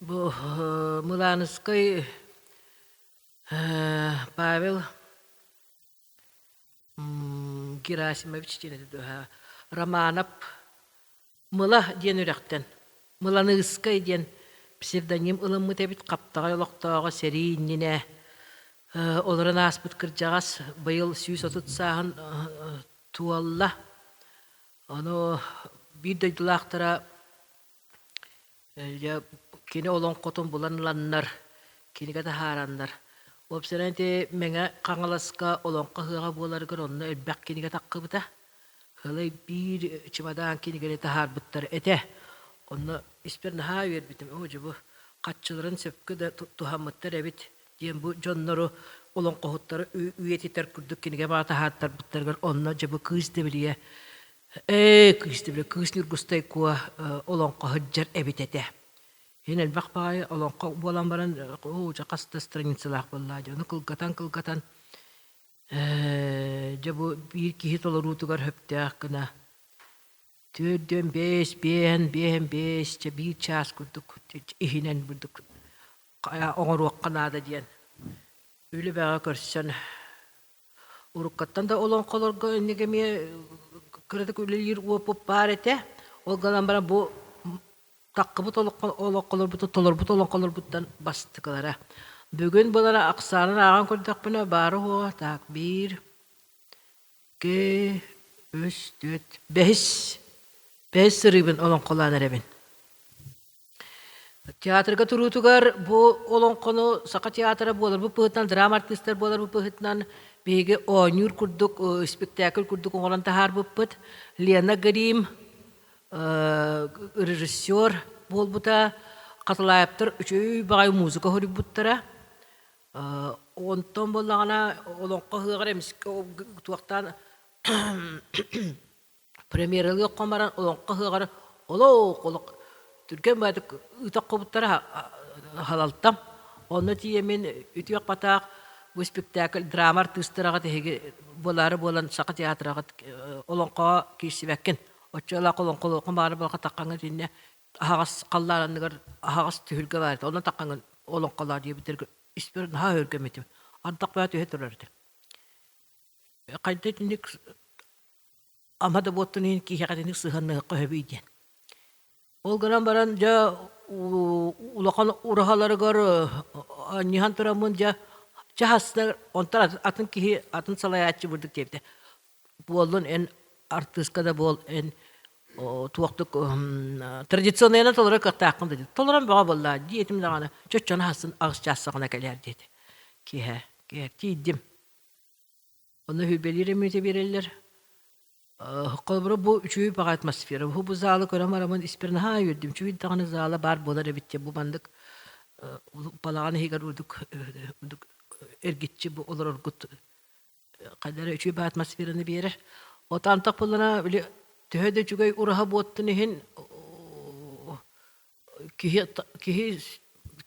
Бу Мылааныскай Павел Герасимович диэн этэ дуо Романов Мыла диэн үрэхтэн Мыланыыскай диэн псевдоним ылыммыт эбит Хаптаҕай олохтооҕо сэрии иннинэ олорон ааспыт кырдьаҕас быйыл 130 сааһын туолла. Ону биир дойдулаахтара Дьэ, кини олоҥхотун булан ыланнар, кинигэ таһаараннар, уопсайынан ити Мэҥэ Хаҥаласка олоҥхо ыһыаҕа буоларыгар онно элбэх кинигэ таххыбыта. Сылай биир чымадаан кинигэни таһаарбыттар этэ. Онно испэр наһаа үөрбүтүм. Оо, дьэ бу хаччыларын сөпкө да туһаммыттар эбит диэн бу дьоннору олоҥхоһуттары үйэтитэр курдук кинигэ баа таһаартарбыттарыгар онно дьэ бу кыыс дэбилийэ Ээ, кыыс дэбилийэ кыыс Ньургустай Куо олоҥхо сылдьар эбит этэ. Иһин элбэх баҕайы олоҥхо буолан баран, оо, дьэ хас да страницалаах буоллаа дии. Ону кылгатан-кылгатан дьэ бу биир киһи толоруутугар сөптөөх гына төрдүөн биэс, биэһэн, биэһэн биэс, чэ биир чаас курдук иһинэн бурдук оҥоруохха наада диэн үлэ бөҕө көрсөн уруккаттан да олоҥхолорго инник эмиэ кыратык үлэлиир уопут баар этэ. Ол гынан баран бу таххыбыт олоҥхолорбутун толорбут олоҥхолорбуттан бастакылара. Бүгүн булара ахсаанын ааҕан көрдөхпүнэ баара-суоҕа так биир, икки, үс, түөрт, бэһис, бэһис сырыыбын олоҥхолоон эрэбин. Театрга туруутугар бу олоҥхону Саха театра буоларбыт быһыытынан, драма артыыстар буоларбыт быһыытынан биһиги оонньуур курдук, спектакль курдук оҥорон таһаарбыппыт. Лена Грим режиссер буолбута, Хатылаевтар үчүгэй баҕайы музыка хоруйбуттара. Онтон буоллаҕына олоҥхо ыһыаҕар эмискэ туохтаан премьералыахха баран олоҥхо ыһыаҕар олох олох түргэн баҕайытык ыытаххыбыттара халалтам. Онно тиийэммин үтүөх-батаах бу спектакль драма артыыстараҕыт эһиги буолаары буолан Саха театраҕыт олоҥхоҕо киирсибэккин. Оччолоох олоҥхолуоххун баҕар буоллахха таххаҥҥын итиннэ аһаҕас халлаан анныгар аһаҕас түһүлгэ баар этэ. Онно таххаҥҥын олоҥхолоо диэбиттэригэр испэр наһаа өһүргэммитим. Ардах бөҕө түһэ турар этэ. Хайда итинник ама да буоттун иһин киһиэхэ итинник сыһыаннаһыахха сөбүй диэн. Ол гынан баран дьэ улахан ураһаларыгар анньыһан тураммын дьэ чаһастар онтон атын киһи атын салайааччы бурдук диэбитэ. Буоллун эн артыыска да буол эн туохтук традиционнайынан толорор кыахтааххын да диэн. Толорон бөҕө буоллаа диэтим даҕаны чоччону аһасын аҕыс чаас саҕана кэлээр диэтэ. Киэһэ киэһэ тиийдим. Онно сүүрбэлиир эмиэтэ биэрэллэр. Холобура бу үчүгэй баҕа атмосфера. Бу бу залы көрөн бараммын испэр наһаа үөрдүм. Үчүгэй даҕаны зала баар буолар эбит диэн бу маннык балаҕан иһигэр үрдүк үрдүк эргиччи бу олороргут хайдах эрэ үчүгэй баҕа атмосфераны биэрэр. От антах буоллаҕына били төһө да үчүгэй ураһа буоттун иһин киһи киһи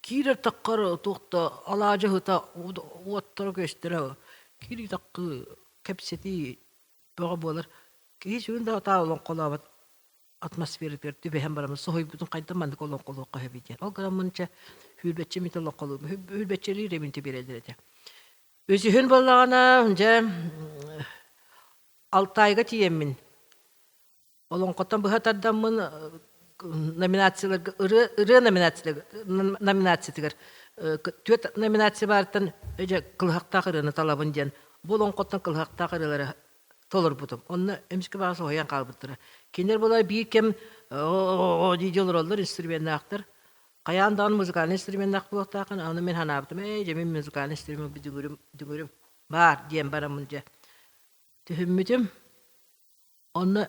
киирэр таххар туох да алаадьы ыһыта уоттара күөстэрэ киирии таххыы кэпсэтии бөҕө буолар. Киһи сүгүн да атаа олоҥхолообот атмосфератыгар түбэһэн бараммын соһуйбутум хайдах маннык олоҥхолуохха сөбүй диэн. Ол гынан чэ сүүрбэччэ мүнүүтэ олоҥхолуум. Сүүрбэччэлии эрэ мүнүүтэ биэрэллэр этэ. Үсүһүн буоллаҕына дьэ Алтайга тиийэммин олоҥхоттон быһа тардаммын номинацияларга ырыа ырыа номинациятыгар түөрт номинация баарыттан дьэ кылыһахтаах ырыаны талабын диэн бу олоҥхоттон кылыһахтаах ырыалары толорбутум. Онно эмискэ баҕас соһуйан хаалбыттара. Кинилэр буолар биир кэм дии олороллор инструменнаахтар. Хайаан даҕаны музыкальнай инструменнаах буолуохтааххын, ону мин санаабытым, ээ, дьэ мин музыкальнай инструмент дүҥүрүм, дүҥүрүм баар диэн бараммын дьэ түһүммүтүм. Онно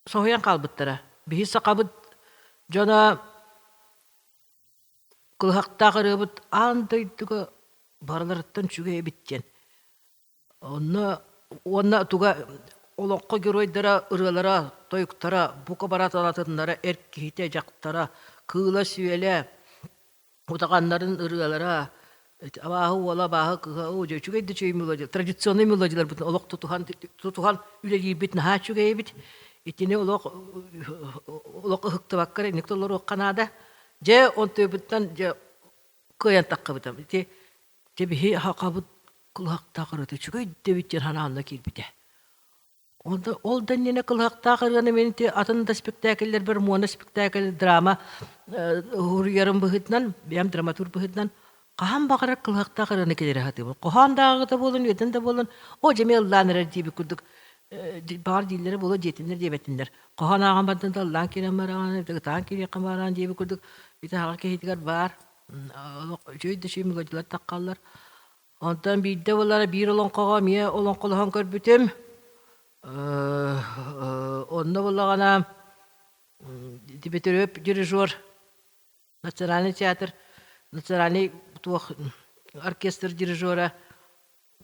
соһуйан хаалбыттара. Биһи сахабыт дьоно кылыһахтаах ырыабыт аан дойдуга барыларыттан үчүгэй эбит диэн. Онно уонна туга олоҥхо геройдара ырыалара, тойуктара, бука бараталатыннара эр киһитэ, дьахтара, кыыла-сүөлэ, Удаҕаннарын ырыалара, абааһы уола, абааһы кыыһа, оо дьэ үчүгэй да үчүгэй мелодия, традиционнай мелодияларбытын олох тутуһан тутуһан үлэлиирбит наһаа үчүгэй эбит. Итини олох олох ыһыктыбакка эрэ инник толоруохха наада. Дьэ, онтуйбуттан дьэ кыайан таххыбытым. Ити дьэ биһи хахабыт кылыһахтаах ырыата үчүгэй дэбит диэн санаа онно киирбитэ. Онто ол да иннинэ кылыһахтаах ырыаны мин ити атын да спектакльлэрбэр моно-спектакль, драма уһуруйарым быһыытынан, бэйэм драматург быһыытынан хаһан баҕарар кылыһахтаах ырыаны киллэрэ сатыыбын. Хоһоон дааҕыта буолун, үөтэн да буолун, оо дьэ эмиэ ыллаан эрэр диэбит курдук баҕар дииллэрэ буолуо диэтиннэр диэбэтиннэр. Хоһоон ааҕан бардан да ыллаан киирэн бараҕын, ытаан киириэххэ бараҕын диэбит курдук ити аҕа киһитигэр баар олох үчүгэй да үчүгэй мелодиялар таххаллар. Онтон биирдэ буолара биир олоҥхоҕо эмиэ олоҥхолоһон көрбүтүм. Онно буоллаҕына Дмитриев дирижер национальный театр национальный туох оркестр дирижера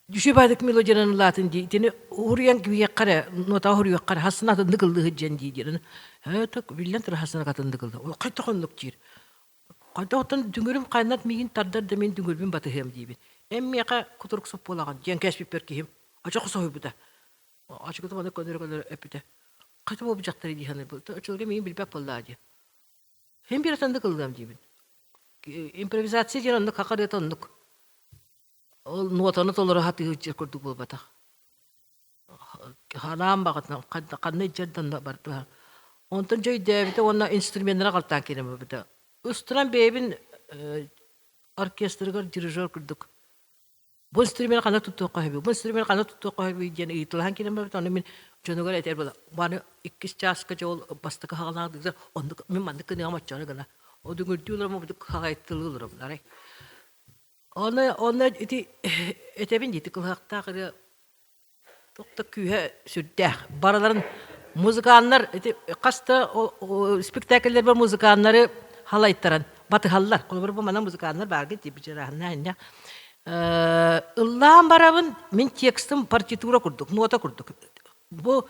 Дьүшүбаадык мелодиянан ылаатын дии итини уһуруйан киһиэххэ эрэ нотаҕа уһуруйуохха эрэ хассына атыннык ыллыыһыт диэн дии диэн ээ так биллэн турар хассына атыннык ылла хайдах оннук диир Хайдах оттон дүҥүрүм хайнат миигин тардар да мин дүҥүрбүн батыһыам диибин. Эн миэхэ кутуруксуп буолаҕын диэн кээспиппэр киһим очох соһуйбута. Очукутум аны көнөрө-көнөрө эппитэ. Хайта буолбут дьахтары дии саныыбын. Оччолорго миигин билбэт буоллаа дии. Син биир атыннык ыллыам диибин. Импровизация диэн оннук хахарыата оннук. Ол нуотаны толоро сатыыр курдук буолбатах. Ханаан баҕатынан ханна илдьэр да онно барда. Онтон дьэ өйдөөбүтэ уонна инструменнары аҕалтаан киирэн барбыта. Устунан бэйэбин оркестрыгар дирижер курдук бу инструмент ханна туттуохха сөбүй, бу инструмент ханна туттуохха сөбүй диэн ыйыталаһан киирэн барбыта. Ону мин дьонугар этэр буола маны иккис чааска дьэ ол бастакы хаҕалаах оннук мин маннык гыныам оччону гына. Ол дүҥүрдүү олором обудук хаҕайыттылыы олоробун арай. Оны онно ити этэбин дии кылыһахтаах ырыа туох да күүһэ сүрдээх. Барыларын музыканнар ити хас да спектакльлэрбэр музыканнары халайтаран батыһаллар. Холобур бу манан музыканнар бааргыт дии бычырааһынна инньэ. Ыллаан барабын мин текстым партитура курдук, нота курдук. Бу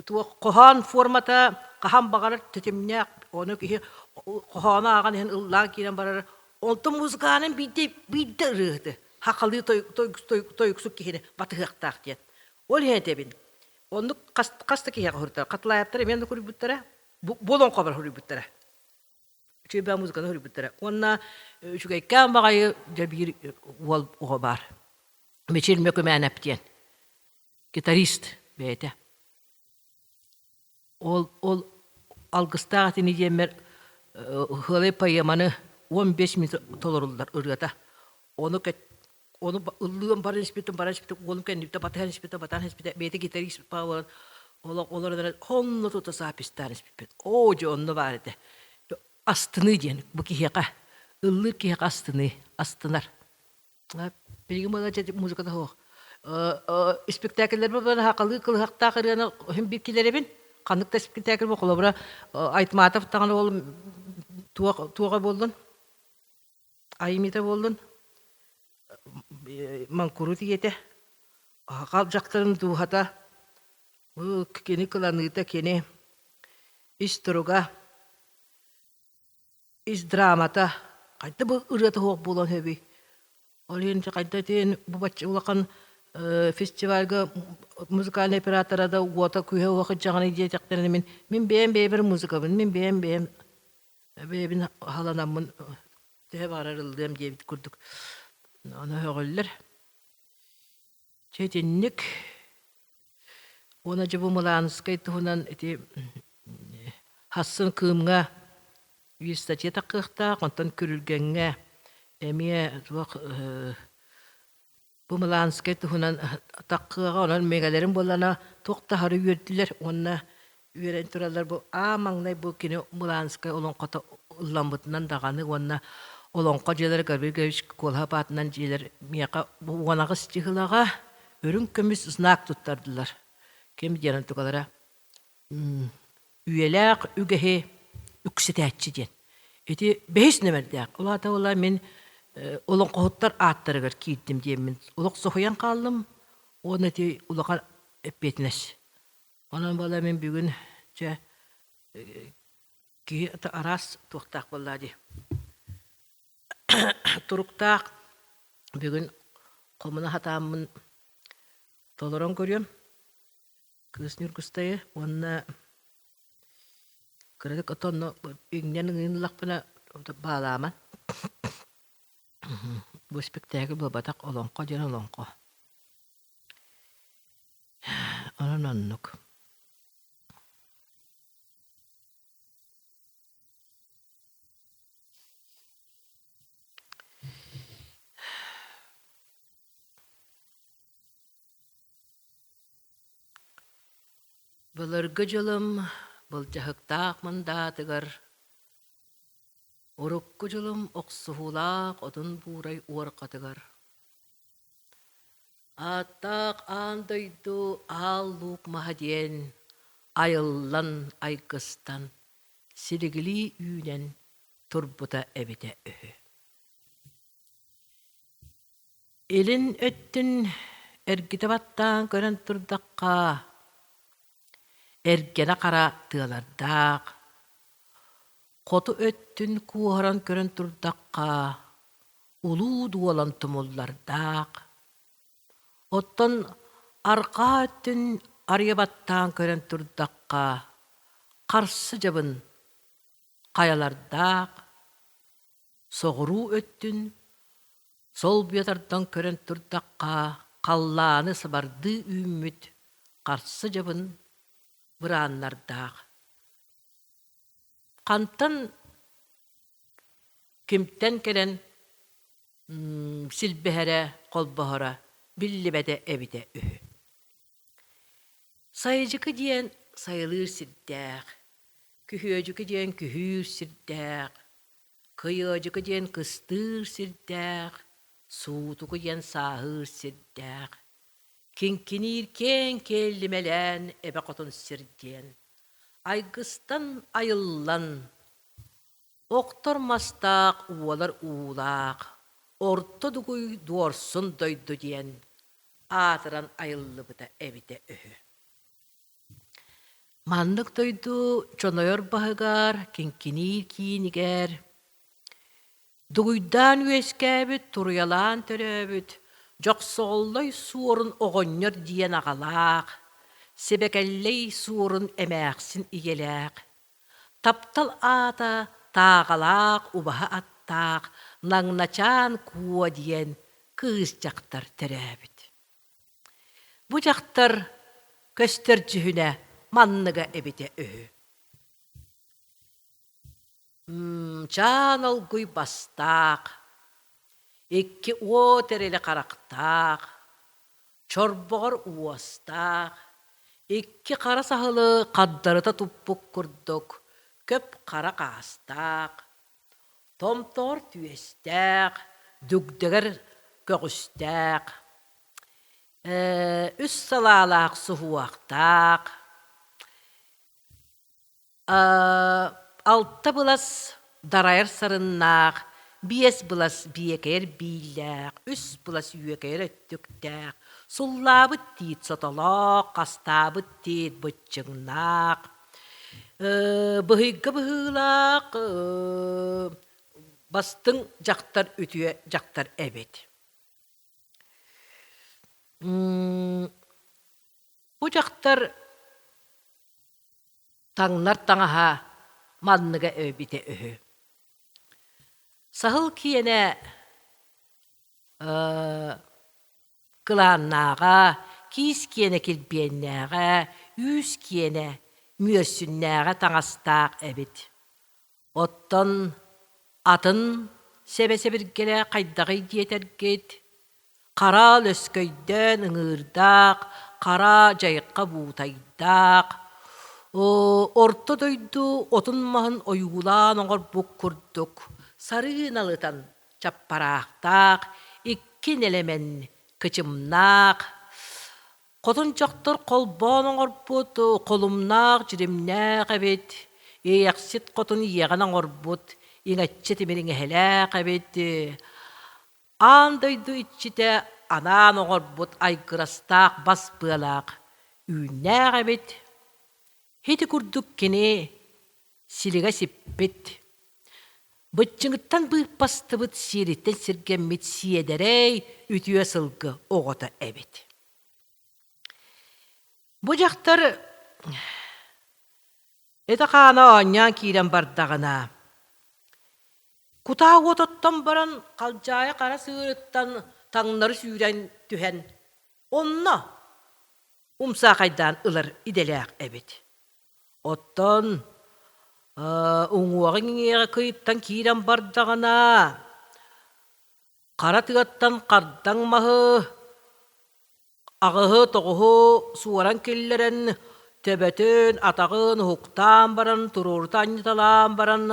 туох хоһоон формата хаһан баҕарар тэтимнээх, ону киһи хоһоону ааҕан иһэн ыллаан киирэн барар. Онтон музыканын биирдэ биирдэ ырыаһыты хахалыы тойуксук киһини батыһыахтаах диэн. Ол иһин этэбин. Оннук хас, хас да киһиэхэ суруйтара. Хатылаевтар эмиэ оннук суруйбуттара. Бу олоҥхобор суруйбуттара. Үчүгэй музыканы суруйбуттара. Уонна үчүгэйкээн баҕайы дьэ биир уол оҕо баар. Мичил Мөкүмээнэп диэн. Гитарист бэйэтэ. Ол ол алгыстаах этини диэммэр ыһыалай поэманы 15 минут толоруллар ырыата. Ону ону ыллыам баран испитим, баран испитим, уолум кэннибитэ батыһан испитэ, батаан испитэ, бэйэтэ гитарист буолан олох олорон эрэн онно тута записьтаан испиппит. Оо, дьэ онно баар этэ. Астыныы диэн бу киһиэхэ, ыллыыр киһиэхэ астыныы, астынар. Билигин буолла дьэ музыката суох. Испэктээкиллэрбэр баран хахалыы кылыһахтаах ырыаны иһин биир киллэрэбин. Ханнык да испэктээкил холобура Айтматов даҕаны ол туох туоҕа буоллун, айымньыта буоллун, Маҥкурут ийэтэ, хал дьахтарын дууһата, кини кыланыыта, кини ис туруга, ис драмата хайда бу ырыата суох буолуон сөбүй? Ол иһин хайда этиэн бу бачча улахан фестивальга музыкальный оператора да уота күүһэ уох иччэҕиний диэтэхтэринэ мин мин бэйэм бэйэбэр музыкабын мин бэйэм бэйэм бэйэбин хаһаланаммын төһө баҕарар ыллыам диэбит курдук ону өҕүллэр. Чэ итинник уонна дьэ бу Мылаанскай туһунан ити Хассын Кыымҥа биир статья таххыахтаах, онтон Күрүлгэҥҥэ эмиэ туох бу Мылаанскай туһунан таххыаҕа, онон миэгэлэрим буоллана туох да аһары үөрдүлэр уонна үөрэн тураллар бу аа маҥнай бу кини Мылаанскай олоҥхото ылламмытынан даҕаны уонна олоҥхо дьиэлэрэ Гаврил Гаврильевич Куолаһап аатынан дьиэлэр миэхэ бу 18 чыһылаҕа үрүҥ көмүс знак туттардылар. Ким диэн онтукалара үйэлээх үгэһи үксэтээччи диэн. Ити бэһис нөмэрдээх. Ол аата буолла мин олоҥхоһуттар ааттарыгар киирдим диэммин олох соһуйан хааллым уонна ити улахан эппиэтинэс. Онон буолла мин бүгүн чэ киһи араас туохтаах буоллаа дии. Туруктаах бүгүн хомуна сатааммын толорон көрүөм. Кыыс Ньургустайы уонна Кыратык отонно иҥнэн ыҥыыллахпына баалааман. Бу испиктээги буолбатах олоҥхо диэн олоҥхо. Онон оннук. Былыргы дьылым былдьаһыктаах мындаатыгар Урукку дьылым охсуһуулаах отун буурай уорҕатыгар Ааттаах аан дойду Аал Луук маһа диэн айыллан айгыстан, силигилии үүнэн турбута эбитэ үһү. Илин өттүн эргитэ баттаан көрөн турдахха, эргэнэ хара тыалардаах, хоту өттүн куоһаран көрөн турдахха, улуу дуолан тумуллардаах, оттон арҕаа өттүн арыйа баттаан көрөн турдахха, харсы дьабын хайалардаах, соҕуруу өттүн солбуйа тардан көрөн турдахха, халлааны сабардыы үүммүт харсы дьабын бырааннардаах. Хантан кимтэн кэлэн силбэһэрэ, холбоһоро биллибэтэ эбитэ үһү. Сайдьыкы диэн сайылыыр сирдээх, Күһүөдьүкү диэн күһүүр сирдээх, Кыйыадьыкы диэн кыстыыр сирдээх, Суутуку диэн сааһыыр сирдээх, Киҥкиниир киэҥ киэллимэлээн эбэ хотун сир диэн, Айгыстан айыллан, охтор мастаах уолар уулаах, Орто дугуй дуорсун дойду диэн аатыран айыллыбыта эбитэ үһү. Маннык дойду чонойор баһыгар, киҥкиниир киинигэр дугуйдаан үөскээбит, туруйалаан төрөөбүт Дьохсоҕоллой Суорун оҕонньор диэн аҕалаах, Сибэкэллэй Суорун эмээхсин ийэлээх, таптал аата Тааҕалаах убаһа аттаах Наҥначаан Куо диэн кыыс дьахтар төрөөбүт. Бу дьахтар көстөр дьүһүнэ манныга эбитэ үһү. Чаан олгуй бастаах, икки уот эрили харахтаах, чорбоҕор уостаах, икки хара саһылы хаддарыта туппут курдук көп хара хаастаах, томтоор түөстээх, дүгдэгэр көҕүстээх, үс салаалаах суһуохтаах, алта былас дарайар сарыннаах, биэс былас биэкэйэр бииллээх, үс былас үөкэйэр өттүктээх, суллаабыт тиит сотолоох, хастаабыт тиит быччыҥнаах, быһыйга быһыылаах бастыҥ дьахтар үтүө дьахтар эбит. Бу дьахтар таҥнар таҥаһа манныга эбитэ үһү. Саһыл киэнэ кылааннааҕа, киис киэнэ килбиэннээҕэ, үүс киэнэ мүөссүннээҕэ таҥастаах эбит. Оттон атын сэбэ-сэбиргэлэ хайдаҕый диэтэргит, хара лөскөйдөөн ыҥыырдаах, хара дьайыкка буутайдаах, орто дойду отун-маһын ойуулаан оҥорбут курдук сарыы налытан чаппараахтаах, икки нэлэмэн кычымнаах, хотун дьахтар холбоон оҥорбут холумнаах дьиримнээх эбит, иэйэхсит хотун иэҕэн оҥорбут иҥэччи тимир иҥэһэлээх эбит, аан дойду иччитэ анаан оҥорбут айгырастаах бас быалаах үүннээх эбит. Ити курдук кини силигэ сиппит, быччыҥыттан быыппастыбыт сиэриттэн сиргэммит сиэдэрэй үтүө сылгы оҕото эбит. Бу дьахтар. Этэ-хаана оонньоон киирэн бардаҕына, кутаа уот оттон баран халдьаайы хара сыырыттан таҥнары сүүрэн түһэн, онно умсаахайдаан ылар идэлээх эбит. Оттон уҥуоҕуҥ иҥиэҕэ кыйыттан киирэн бардаҕына, хара тыаттан хардаҥ маһы Аҕыһы-тоҕуһу суоран киллэрэн, төбөтүн, атаҕын уһуктаан баран, туруорута анньыталаан баран,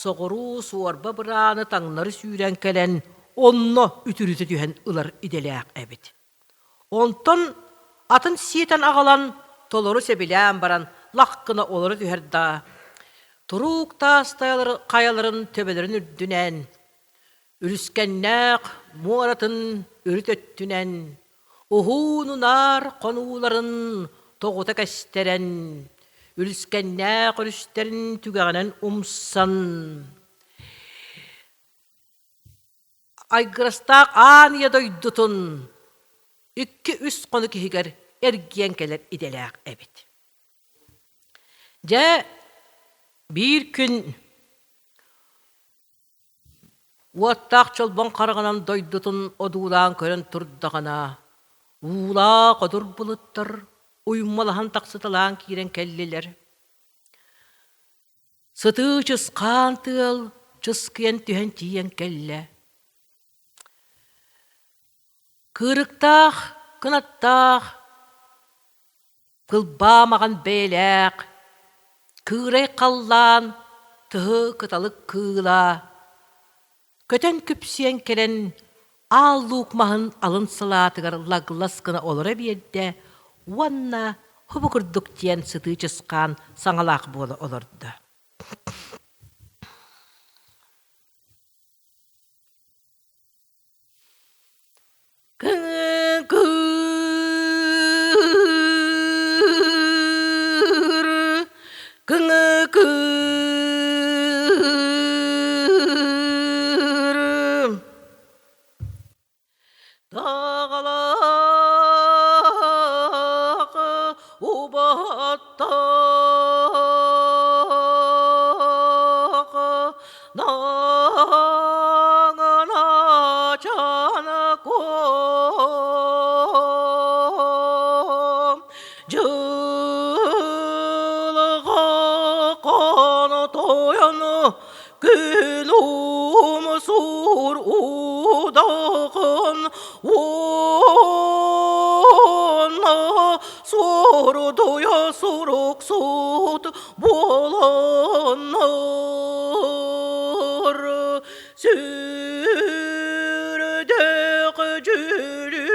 соҕуруу суорба бырааны таҥнары сүүрэн кэлэн, онно үтүрүтэ түһэн ылар идэлээх эбит. Онтон атын сиэтэн аҕалан, толору сэбилээн баран, лах гына олоро түһэр да, туруук таас хайаларын төбөлөрүн үрдүнэн Үлүскэннээх муоратын үрүт өттүнэн, уһуун-унаар хонууларын тоҕута кэстэрэн, үлүскэннээх өрүстэрин түгэҕинэн умсан, айгырастаах аан ийэ дойдутун икки-үс хонук иһигэр эргийэн кэлэр идэлээх эбит. Дьэ, биир күн Уоттаах чолбон хараҕынан дойдутун одуулаан көрөн турдаҕына, уулаах одур былыттар уймалаһан тахсыталаан киирэн кэллилэр. Сытыы чысхаан тыал чыскыйан түһэн тиийэн кэллэ. Кыырыктаах, кынаттаах Кылбаа маҕан бэйэлээх, кыырай халлаан тыһы кыталык кыыла, көтөн күпсүйэн кэлэн аал луук маһын алын салаатыгар лаглас гына олоро биэрдэ уонна хобу курдук диэн сытыы чысхаан саҥалаах буола олордо. Кыҥы-кыыр, кыҥы-кыыр, Таҕалаах убаттаах Наҥыначаан Дьылҕа хаан тойон күн умсуур удаҕан уонна сурдуйа суруксут буоланнар сүрдээх дьүлү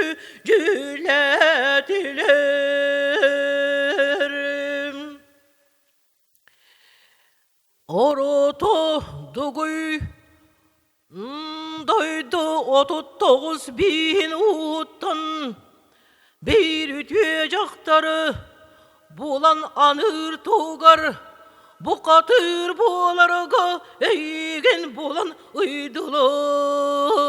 дьүлээтилэр Орото дугуй дойду 39 бииһин ууттан биир үтүө дьахтары булан аныыр туһугар букатыыр буоларга эйигин булан ыйдылар.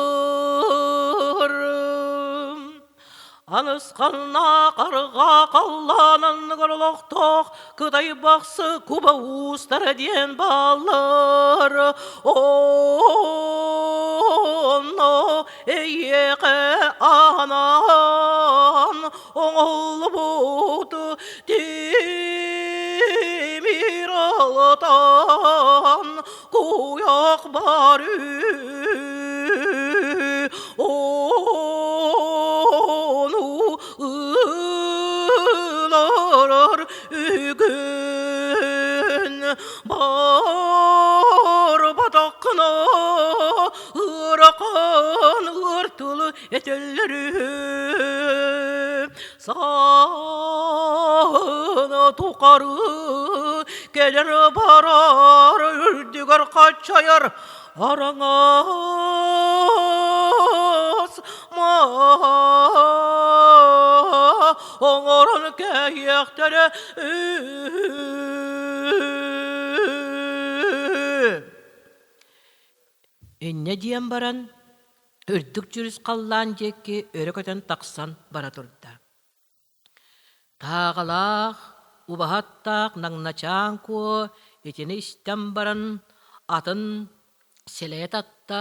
Анысханнаах арҕаа халлаан анныгар олохтоох Кытай бахсы куба уустара диэн бааллар. Онно эйиэхэ анаан оҥоһуллубут тимир алтан куйах бар Ону ыларар үгүн барбатаххына ыарахан ыар тылы этэллэр Саана тухары кэлэр барар үрдүгэр хаччайар араҥас оҥорон кэһиэхтэрэ Инньэ диэн баран, үрдүк дьүрүс халлаан диэки өрө көтөн тахсан бара турда. Тааҕалаах. Убаһаттаах Наҥначаан Куо итини истэн баран атын силэйэ татта,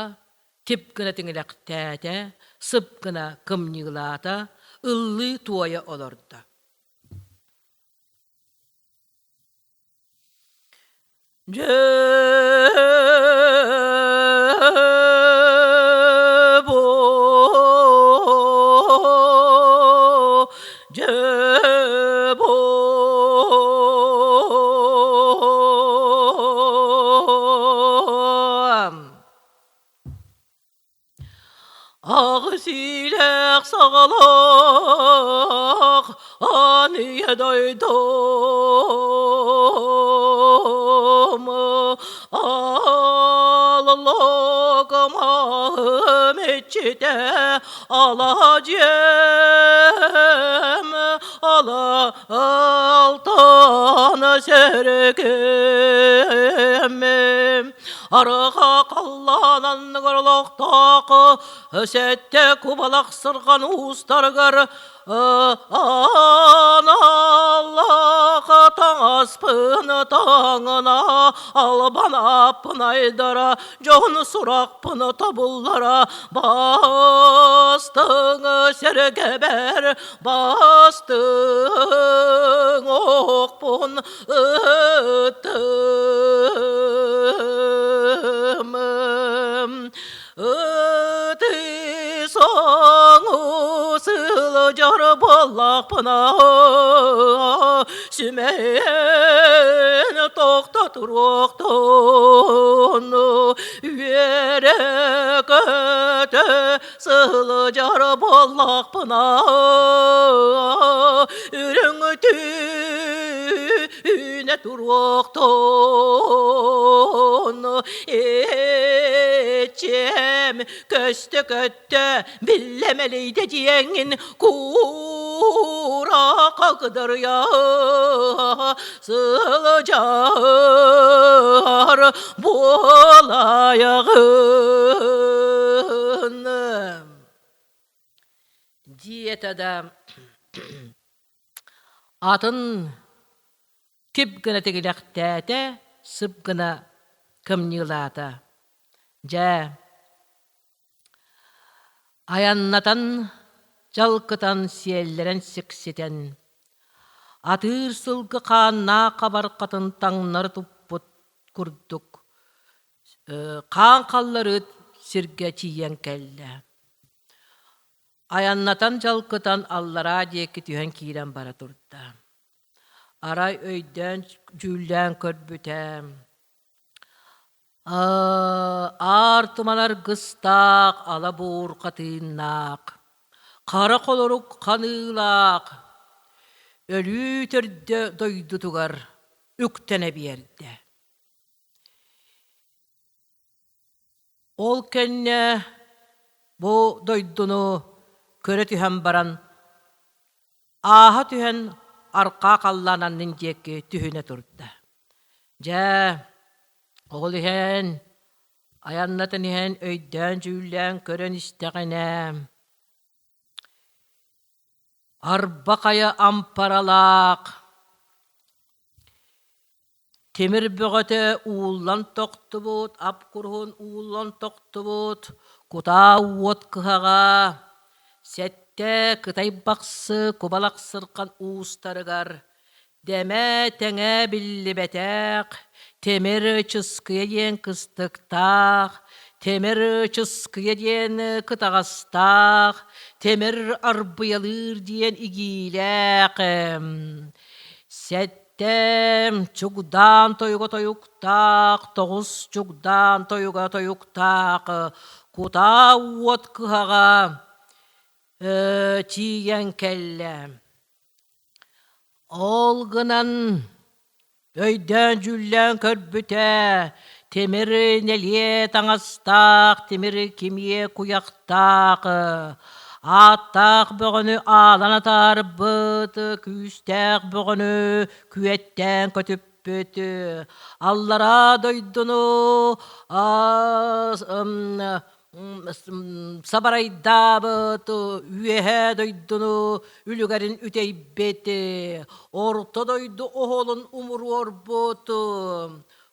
тип гына тиҥилэхтээтэ, сып гына кымньыылаата, ыллыы-туойа олордо. Дьэ бу, дьэ бу Аҕыс иилээх саҕалаах аан ийэ дойдум ааллыгым иччитэ ала дьиэм ала алтан сэргэм Арҕаа халлаан анныгар олохтоох сэттэ кубалах сырҕан уустарыгар аналлаах таҥаспын таҥына албан ааппын айдара дьон сурахпын тобуллара бастыҥ сэргэбэр бастыҥ охпун Ытым ытыы соҥу сылдьар буоллахпына сүмэһин тохтотуруохтун үөрэ көтө сылдьар буоллахпына үрүҥ түүнэ туруохтун иччиэм көстө көттө биллэ мэлийдэ диэҥҥин куура кыдарыйа сылдьар буолайаҕын диэтэ да атын тип гына тигилэхтээтэ сып гына кымньыылаата дьэ Айаннатан, дьалкытан, сиэллэрэн сикситэн, атыыр сылгы хааннаах хабархатын таҥнары туппут курдук хаан халларыыт сиргэ тиийэн кэллэ. Айаннатан дьалкытан аллараа диэки түһэн киирэн бара турда. Арай өйдөөн дьүүллээн көрбүтэ, Аар туман аргыстаах, ала буурҕа тыыннаах, хара холорук ханыылаах, өлүү төрдө дойдутугар үктэнэ биэрдэ. Ол кэннэ бу дойдуну көрө түһэн баран, ааһа түһэн арҕаа халлаан аннын диэки түһүнэ турда. Дьэ, ол иһэн, айаннатан иһэн өйдөөн-дьүүллээн көрөн истэҕинэ, арба хайа ампаралаах, тимир бөҕөтө ууллан тохтубут, ап куруһун ууллан тохтубут, кутаа уот кыһаҕа, сэттэ кытай бахсы кубалахсырхан уустарыгар Дэмэ-тэҥэ биллибэтэх, тимир чыскыйа диэн кыстыктаах, тимир чыскыйа диэн кытаҕастаах, тимир арбыйалыыр диэн игиилээх. Сэттэ чугдаан тойуга тойуктаах, тоҕус чугдаан тойуга тойуктаах, кутаа уот кыһаҕа тиийэн кэллэ. Ол гынан өйдөөн-дьүүллээн көрбүтэ, тимир нэлиэ таҥастаах, тимир кимиэ куйахтаах, ааттаах бөҕөнү аалан атаарбыт, күүстээх бөҕөнү күөттээн көтүппүт, аллараа дойдуну Сабарайдаабыт үөһээ дойдуну үлүгэрин үтэйбит, орто дойду оһолун умуруорбут,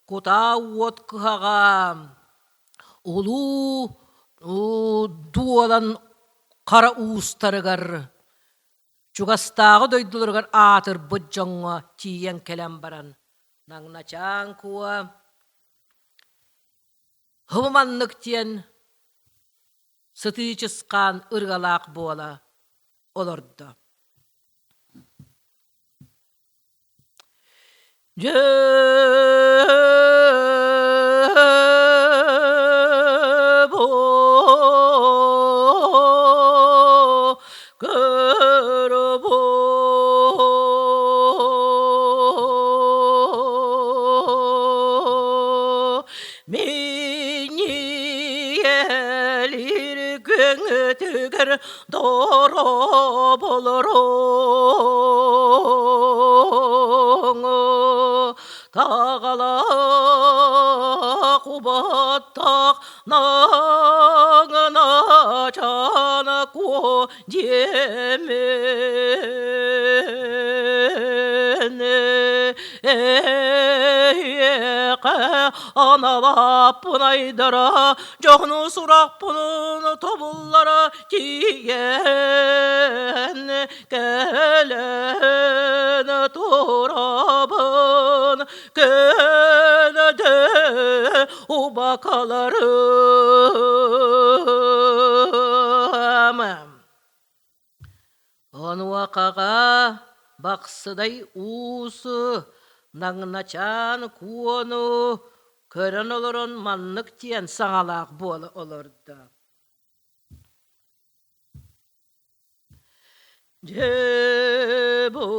кутаа уот кыһаҕа улуу дуолан хара уустарыгар чугастааҕы дойдуларыгар аатырбыт дьоҥҥо тиийэн кэлэн баран Наҥначаан Куо Һубу маннык диэн сытыы чысхаан ырыалаах буола олордо. Дьэ Минньиэлир күҥүтүгэр дороболоруҥ таҕалаах убаттаах наҥына чана куо диэмин эйиэхэ аналааппын айдара дьону сурахпын тобуллара тиийэн кэлэн турабын көнөдө убакаларым. Онуохаҕа Бахсыдай уус Наҥначаан Куону көрөн олорон маннык диэн саҥалаах буола олордо: Дьэ-буо,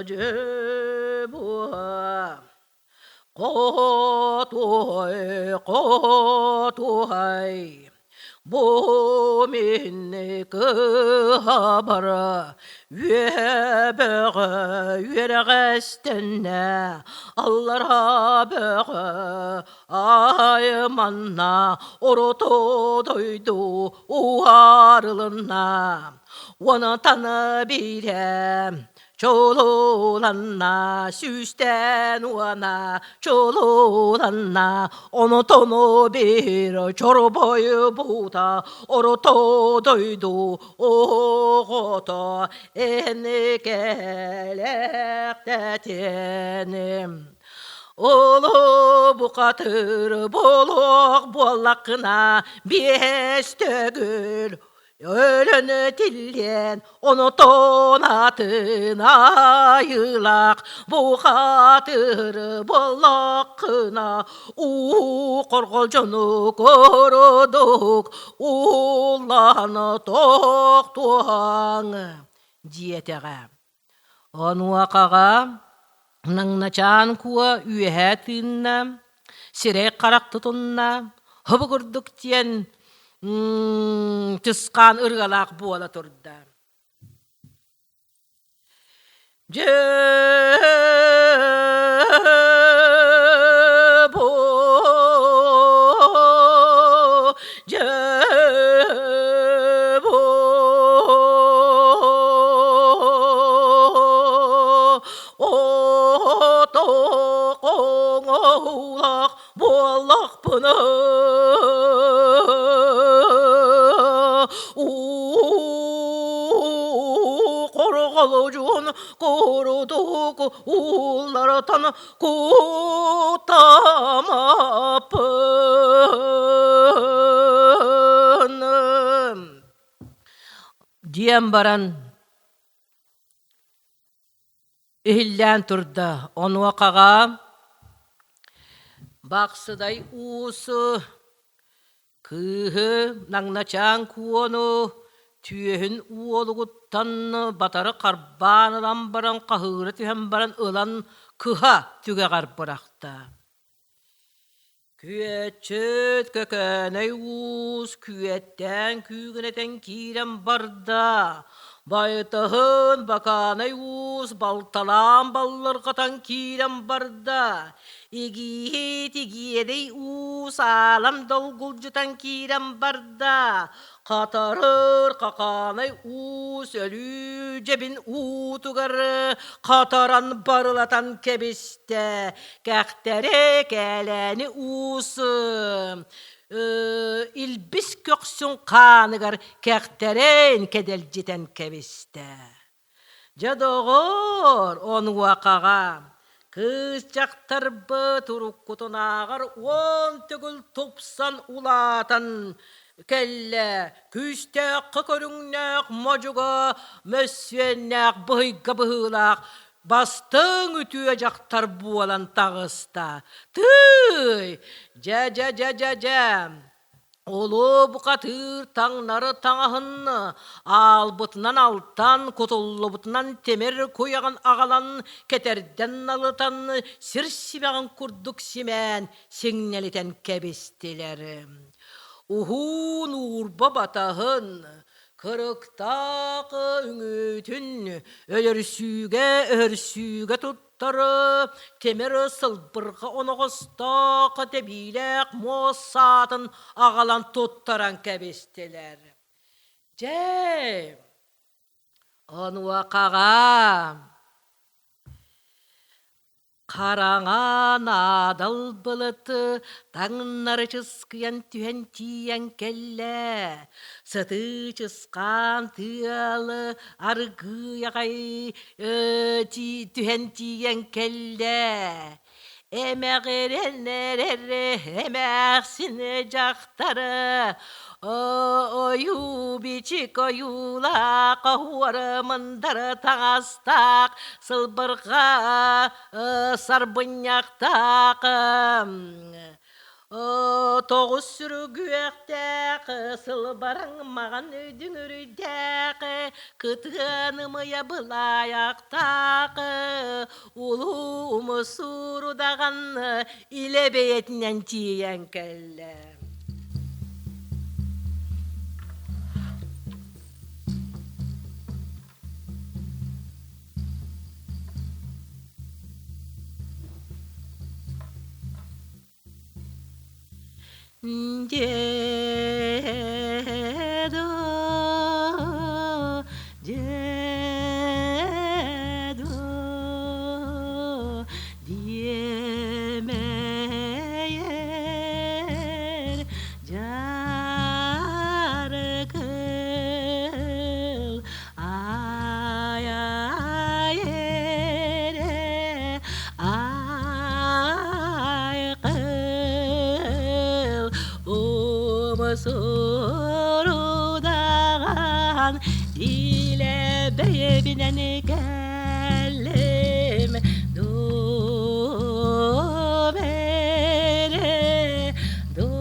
дьэ-буо, хотуой, хотуой, бу мин кыһабар үөбэҕэ үөрэҕэстэннэ, аллара бөҕө айманна, орто дойду уһаарылынна, онтон биирэ чулууланна, сүүстэн уона чулууланна, онтон биир чорбойбута орто дойду оҕото эн кэлэхтэтиэним. Улуу бухатыыр буолуох буоллаххына биэс төгүл өлөн тиллиэн онотон атын айыылаах бухатыр буоллаххына уу хорҕолдьуну курдук ууллан тохтуоҥ диэтэҕэ. Онуохаҕа Наҥначаан Куо үөһэ тыынна, сирэй-харах тутунна, хобу курдук диэн чысхаан ырыалаах буола турда. Дьэ бу дьэ бу Отоқоҥоулах буоллахпына уу хорҕолдьун курдук ууллартан куттамаппын диэн баран иһиллээн турда. Онуохаҕа Бахсыдай уус кыыһы Наҥначаан Куону түөһүн уолугуттан батары харбаан ылан баран хаһыыра түһэн баран ылан кыһа түгэҕэр бырахта. Күөччүт Көкөөнөй уус күөттээн күүгүнэтэн киирэн барда. Байтаһын Бакаанай уус балталаан баллырҕатан киирэн барда. Игииһит Игиэдэй уус аалан долгулдьутан киирэн барда. Хатарыр Хахаанай уус өлүү дьэбин уутугар хатаран барылатан кэбистэ. Кэхтэри Кээлээни уус илбис көхсүн хааныгар кэхтэрин кэдэлдьитэн кэбистэ. Дьэ, доҕоор, онуохаҕа кыыс дьахтарбыт уруккутунааҕар 10 төгүл тупсан улаатан кэллэ, күүстээххэ көрүҥнээх модьуга мөссүөннээх быһыйга быһыылаах бастыҥ үтүө дьахтар буолан таҕыста. Тыый! Дьэ, дьэ, дьэ, дьэ, дьэ! Улуу бухатыыр таҥнары таҥаһын аалбытынан алтан, кутуллубутунан тимир куйаҕын аҕалан, кэтэрдэн налытан, сир симэҕин курдук симээн, сиҥнэлитэн кэбистилэр. Уһуун уурба батаһын, кырыктаах үҥүүтүн өлөрсүүгэ-өһөрсүүгэ туттары тимир сылбырҕа оноҕостоох тэбиилээх муос саатын аҕалан туттаран кэбистилэр. Дьэ, онуохаҕа Хараҥа наадал былыт таҥнары чыскыйан түһэн тиийэн кэллэ, сытыы чысхаан тыалы аргыый аҕай түһэн тиийэн кэллэ. Эмэҕирэн эрэр эмээхсин дьахтары ойуу-бичик ойуулаах оһуора мындары таҥастаах сылбырҕа сарбынньахтаах тоҕус сүргүөхтээх сылбараҥ маҕан дүҥүрүйдээх кытыан ымыйа былаайахтаах улуу умсуур удаҕан илэ бэйэтинэн тиийэн кэллэ. Деду, деду, диэмэйэр дьарыкыл ай ай эрэ айкыл умсурудаҕан илэ бэйэбинэн кэллим дум эрэ дум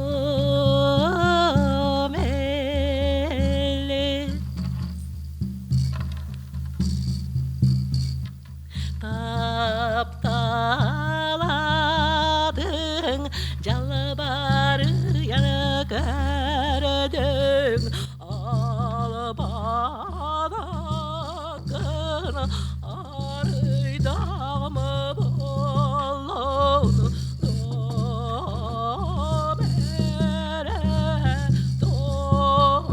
эле Тапталадың жалбарыяны көрдөң албанакын арыйдамы боллун дом эрэ дом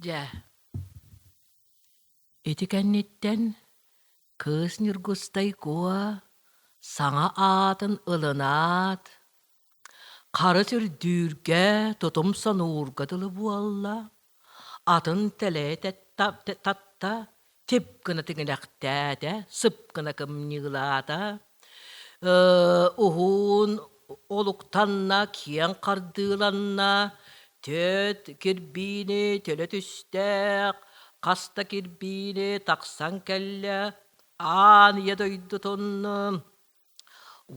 Дьэ, ити кэнниттэн кыыс Ньургустай Куо саҥа аатын ылынаат, харыс үрдүүргэ, тутум сонуурга дылы буолла, атын тэлэйэ татта, тип гына тиҥилэхтээтэ, сып гына кымньыылаата, уһуун олуктанна, киэҥ хардыыланна, түөрт кирбиини төлө түстээх, хас да кирбиини тахсан кэллэ, аан ийэ дойдутун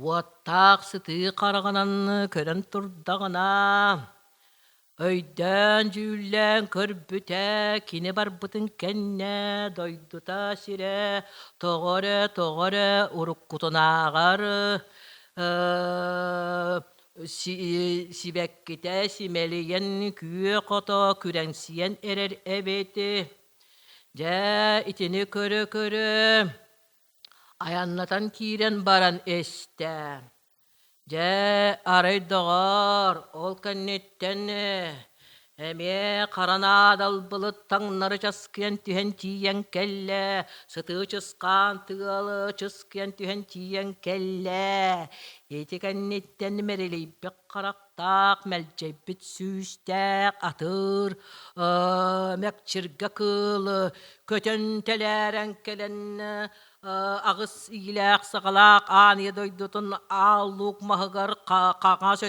Уоттаах сытыы хараҕынан көрөн турдаҕына, өйдөөн-дьүүллээн көрбүтэ, кини барбытын кэннэ дойдута сирэ тоҕо эрэ, тоҕо эрэ уруккутунааҕар сибэккитэ симэлийэн күөх ото күрэҥсийэн эрэр эбит. Дьэ, итини көрө-көрө Айаннатан киирэн баран истэ: «Дьэ, арай доҕоор, ол кэнниттэн эмиэ хара наадал былыт таҥнары часкыйан түһэн тиийэн кэллэ, сытыы чысхаан тыалы чыскыйан түһэн тиийэн кэллэ. Ити кэнниттэн мэрилийбит харахтаах, мэлдьэйбит сүүстээх атыыр мэкчиргэ кыыл көтөн тэлээрэн кэлэн аҕыс иилээх-саҕалаах аан ийэ дойдутун аал луук маһыгар хаҥас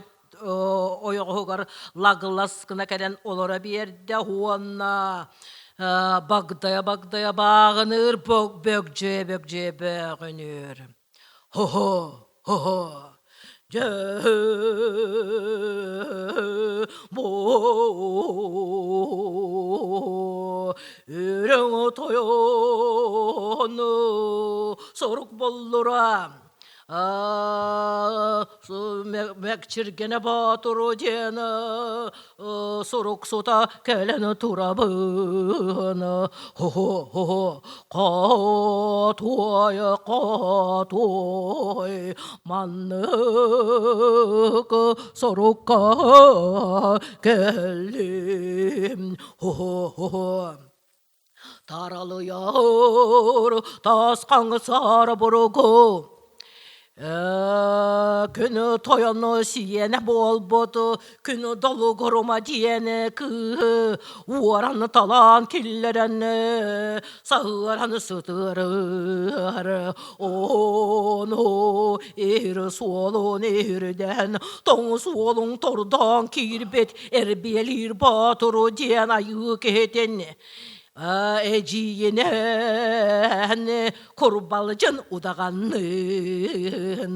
ойоҕоһугар лаглас гына кэлэн олоро биэрдэ уонна багдайа-багдайа бааҕыныыр бөгдьөйө-бөгдьөйө бөөҕүнүүр Хо-хо, хо-хо, дьэ бу үрүҥ тойон сорук боллура Мэкчиргэнэ Боотуру диэн суруксута кэлэн турабын. Хо-хо, хотуой, хотуой, маннык сорукка кэллим. Хо-хо, Таралыйар тас хаҥсар буругу Күн тойону сиэнэ буолбут күн долугурума диэн кыыһы уоран талаан киллэрэн саһыаран сытыарар ону ир суолун ирдэн тоҥ суолуҥ тордоон киирбит эрбиэлиир боотуру диэн айыы киһитин эдьиийинэн курбалдьын удаҕанныын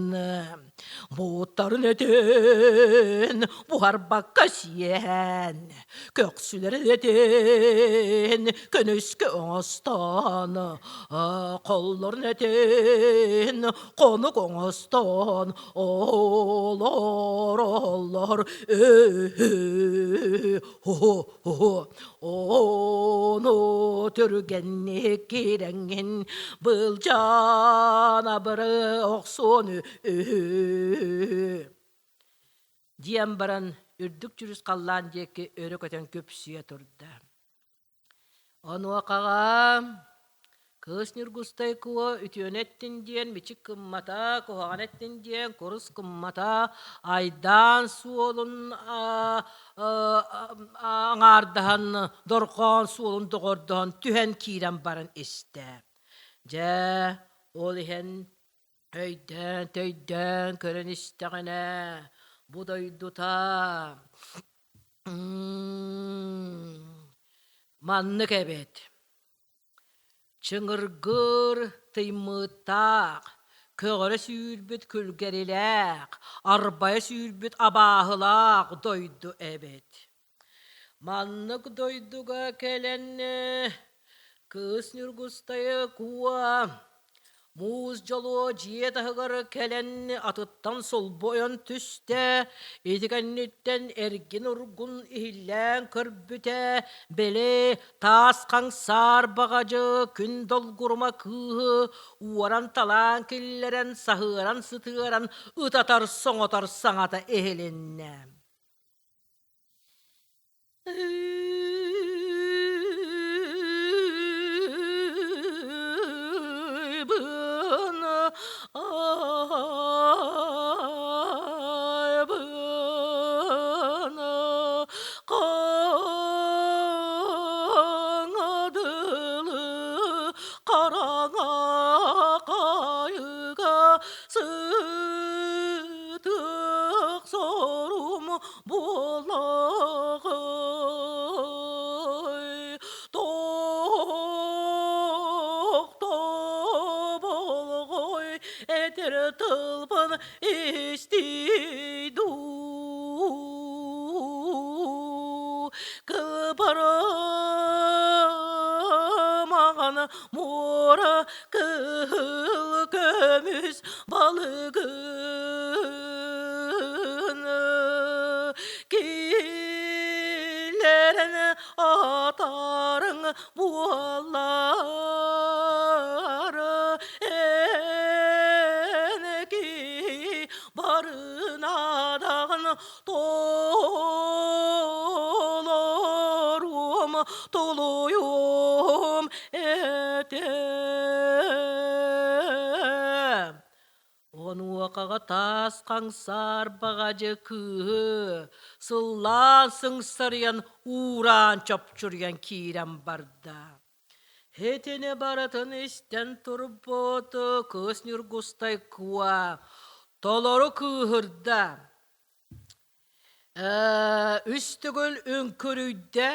бууттарын өтөн буһарбакка сиэн көхсүлэрин өтөн көнүскэ оҥостон холлорун өтөн хонук оҥостон олор олор Ону түргэнник киирэҥҥин былдьаан абыры охсуон үһү диэн баран үрдүк дьүрүс халлаан диэки өрө көтөн күпсүйэ турда. Онуохаҕа кыыс Ньургустай Куо үтүөнү эттин диэн мичик гыммата, куһаҕаны эттин диэн курус гыммата, айдаан суолун аҥаардаһан, дорҕоон суолун доҕордоһон түһэн киирэн баран истэ. Дьэ, ол иһэн өйдөөн-төйдөөн көрөн истэҕинэ, бу дойдута Маннык эбит: чыҥыргыр тыймыыттаах, көҕөрө сүүрбүт күлгэрилээх, арбайа сүүрбүт абааһылаах дойду эбит. Маннык дойдуга кэлэн кыыс Ньургустайы куо Муус дьолуо дьиэ таһыгар кэлэн атыттан солбуйан түстэ, ити кэнниттэн эргин-ургун иһиллээн көрбүтэ, били таас хаҥсаар баҕадьы күн долгурума кыыһы уоран-талаан киллэрэн саһыаран сытыаран ытатар-соҥотор саҥата иһилиннэ. истий дуу Кыпара-маҕан муора кыһыл көмүс балыгын киллэрэн атаарыҥ буоллар эн киһи барынадаҕын толоруом толуйуом этэ Онуохаҕа таас хаҥсаар баҕадьы кыыһы сыллаан сыҥсарыйан уураан чопчуруйан киирэн барда. Итини барытын истэн турбут кыыс Ньургустай Куо толору кыыһырда. Үс төгүл үҥкүрүйдэ,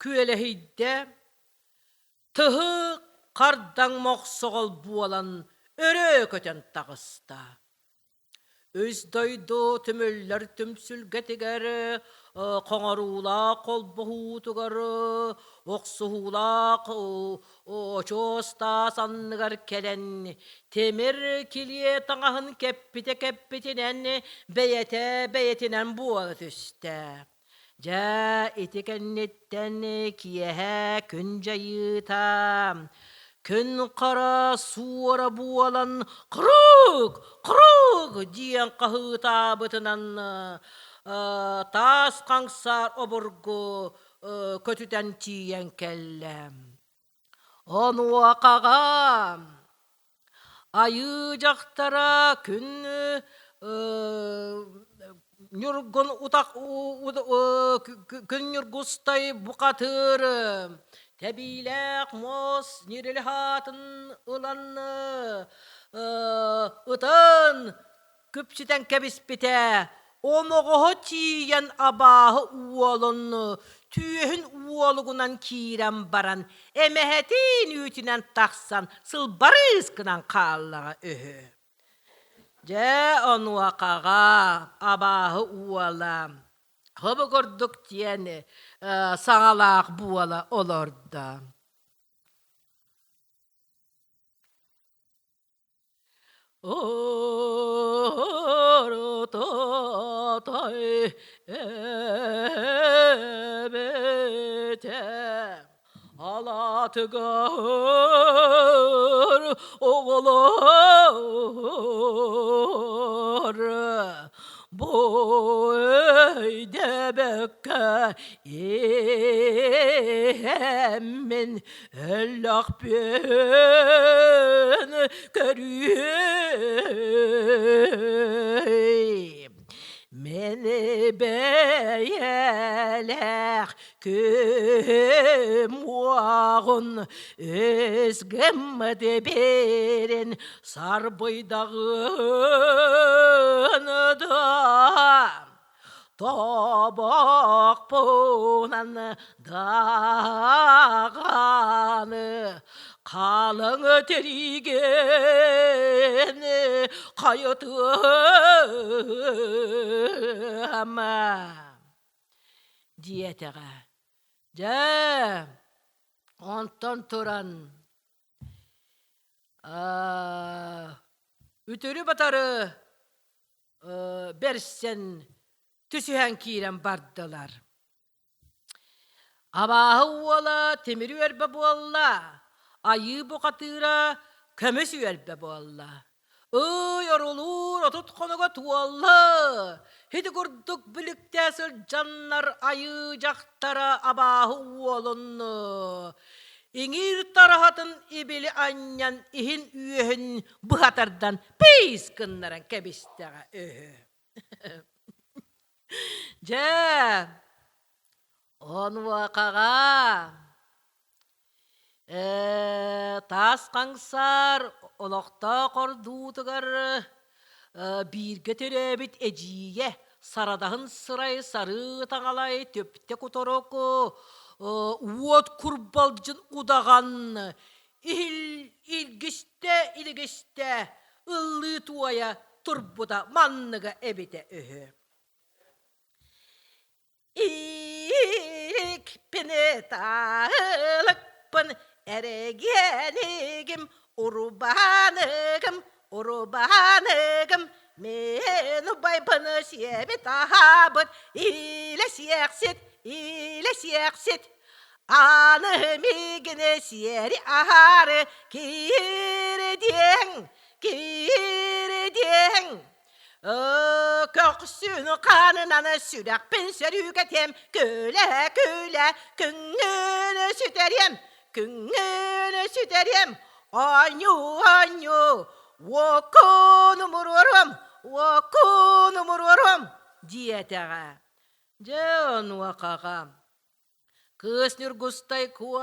күөлэһийдэ, тыһы хардаҥ мохсоҕол буолан өрө көтөн таҕыста. Үс дойду түмүллэр түмсүлгэтигэр хоҥоруулаах холбоһуутугар охсуһуулаах очуос таас анныгар кэлэн тимир килиэ таҥаһын кэппитэ кэппитинэн бэйэтэ бэйэтинэн буола түстэ. Дьэ, ити кэнниттэн киэһэ күн дьайыыта, күн хара суора буолан «Кырык! Кырык!» диэн хаһыытаабытынан таас хаҥсаар обургу көтүтэн тиийэн кэллэ. Онуохаҕа Айыы дьахтара күн Ньургун утах күн Ньургустай бухатыыр тэбиилээх муос ньирили хаатын ылан ытан күпсүтэн кэбиспитэ, омоҕоһо тиийэн абааһы уолун түөһүн уолугунан киирэн баран эмэһэтин үүтүнэн тахсан сылбарыыс гынан хааллаҕа үһү. Дьэ онуохаҕа абааһы уола хобу курдук диэн саҥалаах буола олордо. Ортотой эбэтэ алаатыгар оҕолор бу өйдөбөккө иһэммин Өллөхпүн көрүөй, Мин бэйэлээх күм уоҕун өс гыммыт биэрин сарбыйдаҕын да Тобохпунан даҕаны халыҥ тириигин хайытыам диэтэҕэ. Дьэ, онтон туран үтүрү-батары бэрсэн түсүһэн киирэн бардылар. Абааһы уола тимир үөрбэ буолла, айыы бухатыыра көмүс үөрбэ буолла. Ый орулуур 30 хонуга туолла. Ити курдук бүлүктээ сылдьаннар айыы дьахтара абааһы уолун иҥиир тараһатын ибили анньан иһин үөһүн быһа тардан пиис гыннаран кэбистэҕэ үһү. Дьэ, онуохаҕа таас хаҥсаар олохтоох ордуутугар бииргэ төрөөбүт эдьиийэ сарадаһын сырай сарыы таҥалай түптэ куторук уот курбалдьын удаҕан Иһил илгистэ-илгистэ, ыллыы туойа. турбута манныга эбитэ үһү. Иикпин таалыкпын эрэгиэнигим урбааныгым урбааныгым мин убайбын сиэбит аһаабыт илэ сиэхсит илэ сиэхсит аны миигин сиэри аһаары киирдиэҥ киирдиэҥ Көхсүн хаанынан сүрэхпин сөрүүкэтиэм, күлэ-күлэ күҥҥүн сүтэриэм, күҥҥүн сүтэриэм, оонньуу-оонньуу, уоккун умуруоруом, уоккун умуруоруом, диэтэҕэ. Дьэ онуохаҕа Кыыс Ньургустай Куо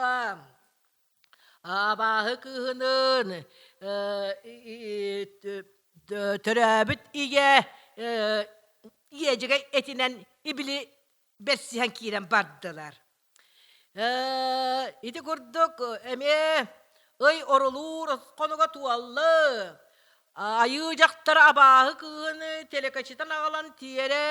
абааһы кыыһыныын төрөөбүт ийэ иэдьэгэй этинэн ибили бэрсиһэн киирэн бардылар. Ити курдук эмиэ ый орулуур хонуга туолла. Айыы дьахтар абааһы кыыһын тэлэкэчитэн аҕалан тиэрэ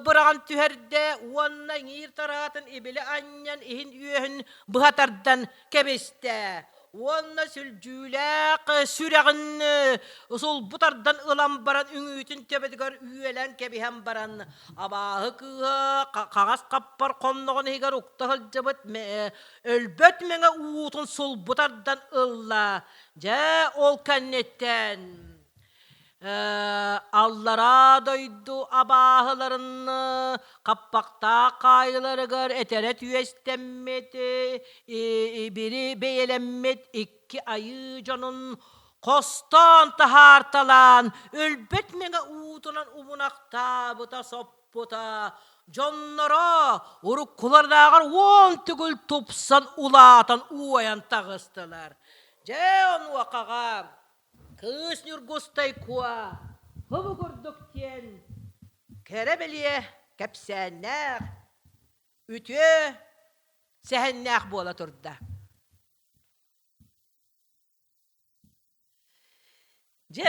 быраҕан түһэрдэ уонна иҥиир тараатын ибили анньан иһин-үөһүн быһа тардан кэбистэ уонна сүлдьүүлээх сүрэҕин сулбу тардан ылан баран үҥүүтүн төбөтүгэр үөлэн кэбиһэн баран абааһы кыыһа хаҥас хаппар хонноҕун иһигэр укта сылдьыбыт өлбөт мэҥэ уутун сулбу тардан ылла. Дьэ, ол кэнниттэн аллараа дойду абааһыларын хаппахтаах хаайыларыгар этэрэ түөстэммит, ибири бэйэлэммит икки айыы дьонун хостоон таһаарталаан, өлбөт мэҥэ уутунан умунахтаабыта соппута, дьонноро уруккулардааҕар уон төгүл тупсан улаатан уойан таҕыстылар. Дьэ, онуохаҕа кыыс Ньургустай Куо хобу курдук диэн кэрэ бэлиэ кэпсээннээх, үтүө сэһэннээх буола турда. Дьэ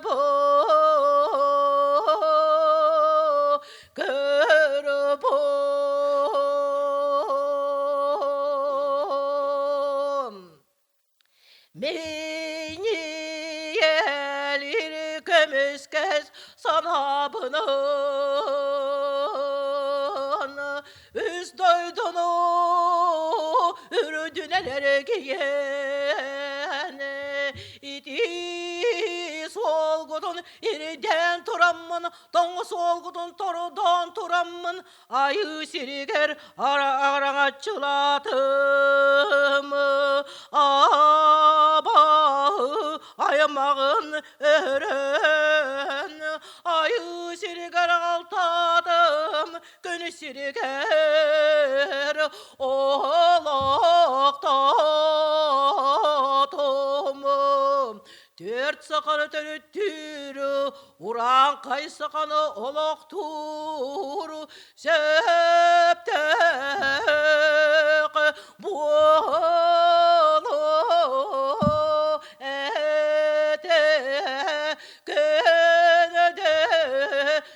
бу көрбүм Минийэлир көмүскэс санаабынан үс дойдуну үрдүнэн эргийэн ити суолгутун ирдээн тураммын тоҥ суолгутун тордоон тураммын айыы сиригэр араҥаччылаатым абааһы аймаҕын өһөрөн айыы сиригэр алтаатым күн сиригэр олохтоотум түөрт саханы төрүттүүр урааҥхай саханы олохтуур сөптөөх буолуо этэ көнөдө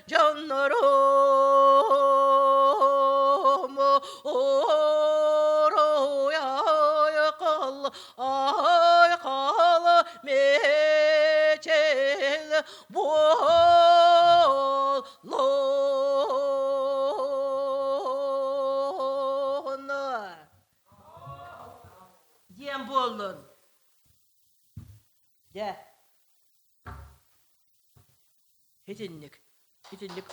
дьоннорум уруй айхал айхал мечел буоллун диэн буоллун дьэ итинник итинник.